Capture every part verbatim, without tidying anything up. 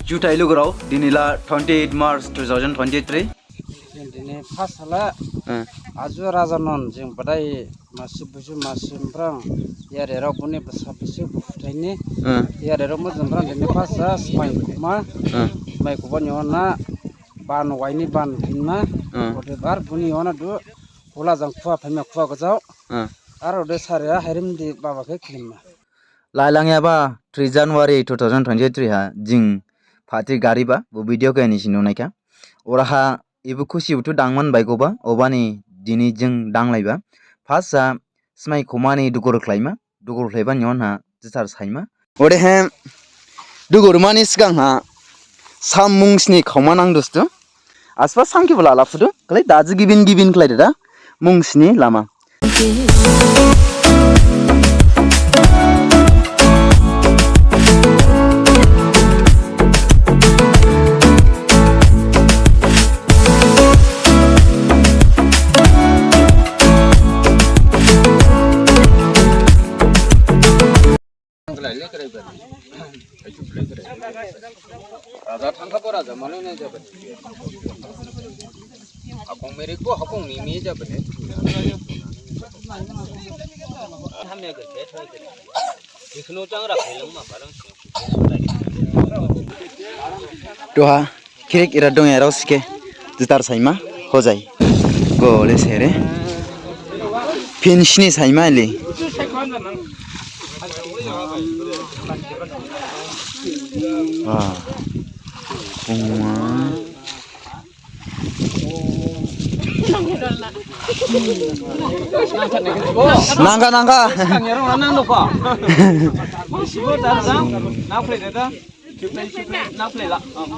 Juthai lugurao, dini la twenty eight March two thousand twenty three. Jing dini first hala, eh, aju raja non jing badai masi buju masi mbrang, yare rao buni basa bisi buphuthai ni, eh, yare rao mo jing mbrang dini first ha smai khuma, eh, smai khuma ni ona ban waini ban hinma, eh, ode bar buni ona du, hula jang khua phaima khua gajao, eh, ar ode sare ha hairim di baba khe khlimma. Lailangyaba three January two thousand twenty three ha jing phathi gariba bo video khe nisi nunaikha. Oraha ibu khusi buthu dangman baigoba, obani dini jing danglaiba. First ha smai khumani dugur khlaima, dugur khlaiba ni onha jithar saima. Odehe dugur mani sgang ha sam mungsni khauma nang dustu. Asba samkhe bala laphudu, khlai daji gibin gibin khlai dada, mungsni lama. Raja thangkhabo raja mano nai jabani. Hakong merikbo hakong mimi jabani. Hamya gerte thoi gerte. Jikhno chang rakhe lang ma parang. Duha. Kirik ira dong erao sike. Jithar saima. Hojai. Gole sere. Pin sini saima li. Wah. Uma. Nangka, nangka.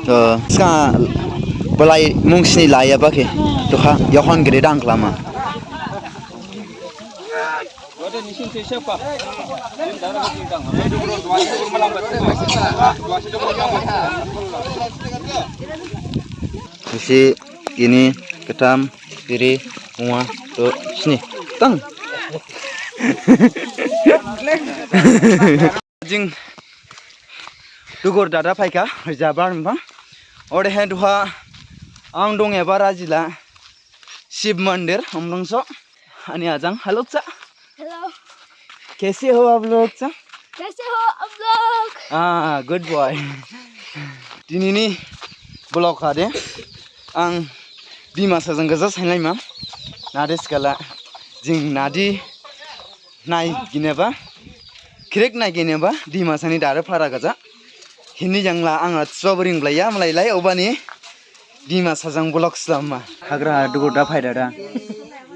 To, ska belai mungsni laiya ba khe. Duha, yahon gede dang khlama. Isi, ini, ketham, kiri, mua, to, sini. Tang. Jing dugur dada phaikha, jabar nipha. Odehe duha ang dong eba rajila Shiv Mandir, Umrongso. Ani ajang, hello cha. Hello. Kaise ho aap log cha? Kaise ho aap log? Ah, good boy. Dinini vlog hade ang Dimasa jang gaja sainlaima. Nadi skala jing nadi nai gineba. Kirik nai gineba Dimasa ni dara phara gaja. Hini jangla ang atsuwa bring blaiya mlailai obani Dimasa jang vlog slama. Hagra dugur da phai dada.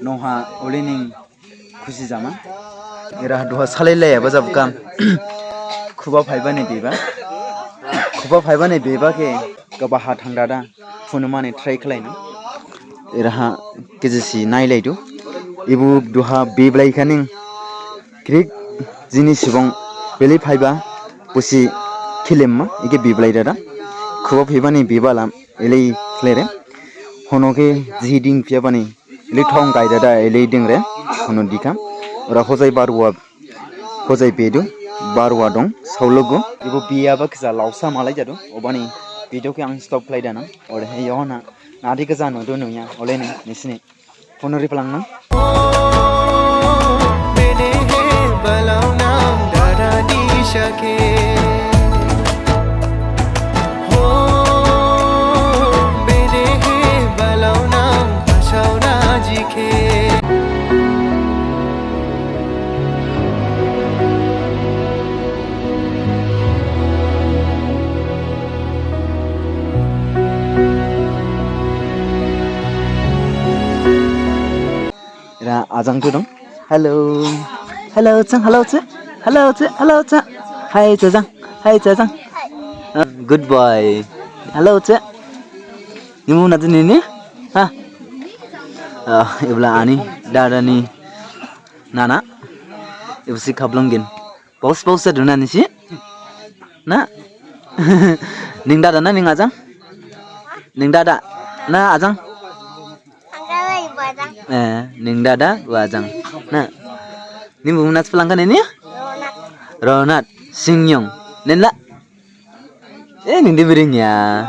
Noha olening khusi jama. Era duha salai laya ba jabkam. Khuba phaibani beba. Khuba phaibani beba khe gaba ha thang dada. Phunumani try khlaina. Era ha kejisi nailaidu. Ibu duha beblai khaning. Krik jini subung beli phaiba busi khilimma ike biblai dada. Khuba phaibani bebala elei khlere. Hono khe jiding phiyabani elei thong gai dada elei dingre. Hono dikha. Ora hojai barwa hojai bedu barwa dong saulugu. Ibo biyaba kisa lausa malai jadu. Obani video khe ang stop khlai dana. Ore he yona nadi kisa nudu nuya oleni nisini. Phone riplang nang. Era ajang tu dong. Hello. Hello, chang. Hello, chang. Hello, chang. Hello, chang. Hai, chajang. Hai, chajang. Ah, good boy. Hello, chang. Nimu na tu nini? Ha? Ah, ibla ani, dada ni. Nana. Ibu si khablong gin. Paus, paus sa duna nisi? Na? Ning dada na ning ajang? Ning dada na ajang? Eh, ning dada wa ajang. Na? Ning bumu nats pelangkan ini? Ronat. Ronat. Singyong. Nen la? Eh, nindi biring ya.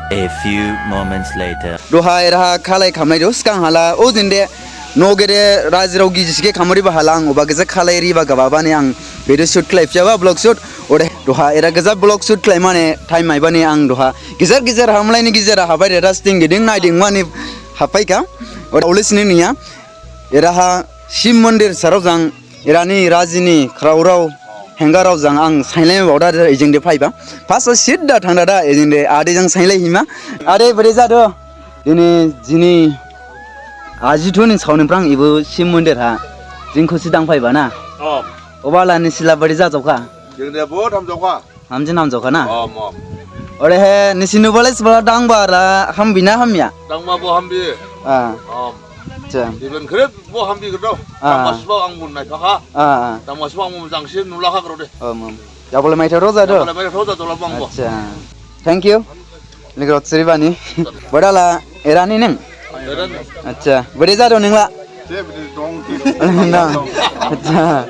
A few moments later. Duha eraha khalai khamlai do, sgang hala, o jinde, no gede, rajirao gijis khe khamri ba hala ang, oba gede khalai ri ba gaba bani ang, video shoot khlai phiya ba, vlog shoot, ode, duha era gede vlog shoot khlai mane, time mai bani ang duha, gijar gijar hamlai ni gijar habai de, das ding giding nai ding mani hapai kha, ode, ulis ni niya, eraha, Shiv Mandir sarao jang, Erani rajini khraorao, hengarao jang ang sainlai baoda ejeng de phaiba. First o sidda thangdada ejeng de ade jang sainlai hima. Ade bede jado. Dini jini ajithu ni saoni phrang ibu Shiv Mandir ha. Jing khusi dang phaiba na. Oh. Obala ni sila bede jajokha. Jing de bo thamjokha. Hamjin hamjaokha na? Om, om. Odehe, nisi nubalai sibala dangba la hambi na hamya? Dangba bo hambi. Ah. Om. Acha. Iben khrip bo hambi gdo. Ah. Dangba siba ang mun nai phakha. Ah, ah. Dangba siba ang mun jangsi nulakha gdo de. Om, om. Jabole maithai roja do? Jabole maithai roja do la bang bo. Acha. Thank you. Lugurao siribani. Bodala erani ning? Erani. Acha. Bede jado ningla? Jebede dong. Nang. Acha.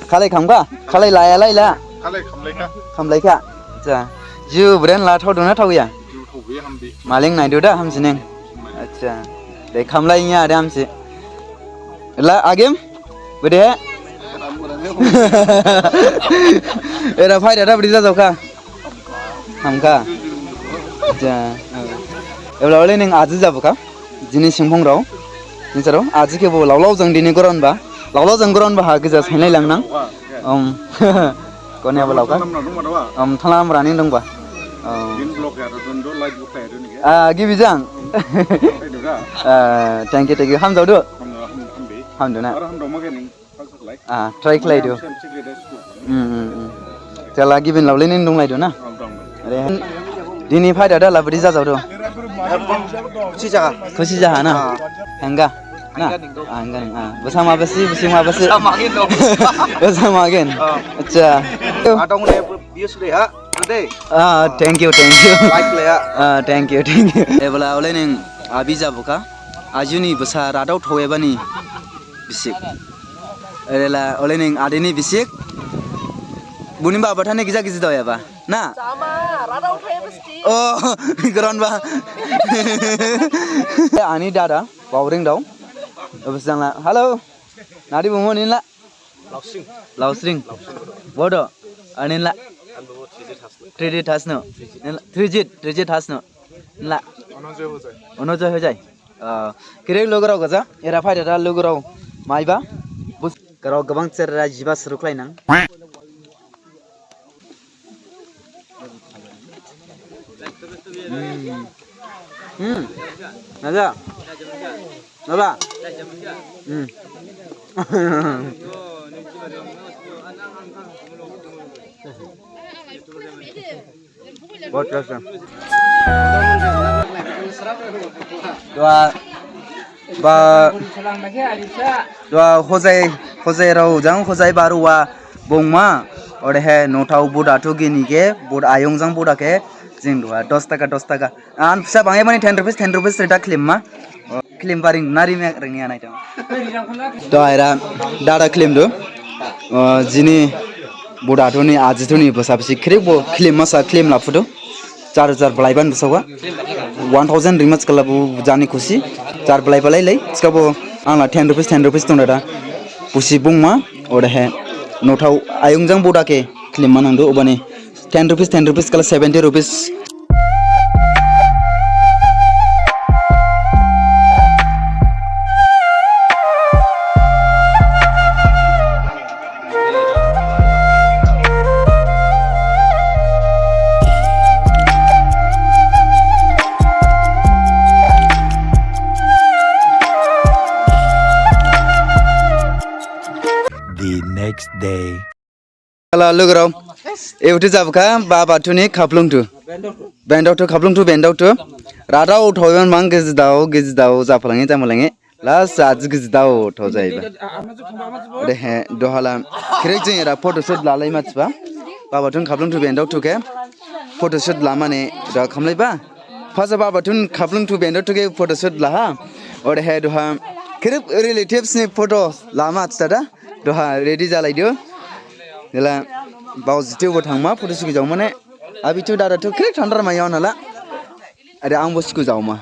Khalai khamkha? Khalai laya laila? Khalai khamlaikha. Khamlaikha. Acha. Ju bren la thaodona thaoya? Ju thaoya hambi. Maling naidu da hamsining. Acha. De khamlaiya de hamsi. La agim? Bede? Era phaidada bede jajaokha? Hamkha. Ja. Ebla ole ning aji jabukha. Jini singphongrao. Jinsarao. Aji khe bo laolao jang dini goronba. Laolao jang goronba ha gija sainlai langnang. Om. Kone bo laokha. Om thalam rani dongba. Om. Din block ya, don do light block ya, don ya. Ah, gibi jang. Itu ga. Ah, thank you, thank you. Hamjaodu. Ham, ham, hambi. Hamdu na. Aro hamdao ma khe ning. Ah, try khlaidu. Hmm, hmm, hmm. Jala gibin laolai ning donglaidu na? Are, dini phaidada la bede jajaodu? Khusi jaha. Khusi jaha na? Ah. Henga? Na? Henga ning do. Ah, henga ning. Ah, basa mabasi, bisi mabasi. Basa magin do. Basa magin. Ah. Acha. Adong ne bius de ha. Ade. Ah, thank you, thank you. Like le ha. Ah, thank you, thank you. Ebla ole ning abi jabukha. Ajuni basa radao thaoyabani. Bisik. Erela, ole ning adini bisik. Buni ba bathani gija giji daoyaba. Na? Sama, radao thai basti. Oh, goronba. Ani dada, Bauring dao. Obis jangla. Hello. Nadi bumu ninla? Lausring. Lausring. Bodo. Aninla? Three D Thasno. Three G, three G Thasno. Nla? Onojoy Hojai. Onojoy Hojai. Ah, kiri lugurao gaja, era phaidada lugurao maiba. Bus, garao gabang cherra jiba surukhlainang. Hmm. Hmm. Naja. Naba. Hmm. Bahut kasa. Duha ba, duha Hojai, Hojairao jang Hojai baruwa bongma, odehe nothao buda thugini khe, buda ayung jang buda khe, jing duha dos taka, dos taka. An phisa bangya mani ten rupees, ten rupees rida khlimma. Khlim baring nari me ringya nai tong. To aira dada khlim do. O, jini buda thuni, aji thuni, basa bisi khrip bo khlim masa khlim laphudu. Char char blaiban basa wa. One thousand ringmas kala bu jani khusi. Char blai balai lai. Skabo angla ten rupees, ten rupees tong dada. Busi bungma, odehe nothao ayung jang buda khe khlim manang do, obani ten rupees, ten rupees kala seventy rupees. The next day. Hello, lugurao. Ewti jabkha, baba thuni khaplung thu. Bendok thu, khaplung thu, bendok thu. Radao thoiban mang gijidao, gijidao, japhalangi, japhalangi. Last ajik jidao tho jaiba. Odehe duhala khrek jing era photoshoot lalai masiba. Baba thun khaplung thu bendok thu khe photoshoot lamane duha khamlaiba. Phasa baba thun khaplung thu bendok thu khe photoshoot laha. Odehe duha khrek relatives ni photo lama stada. Duha ready jalaidu. Ela bao jithiubo thangma photoshoot jaomane. Abi thu dada thu khrek thandar mayaw nala. Ade angbo school jaoma.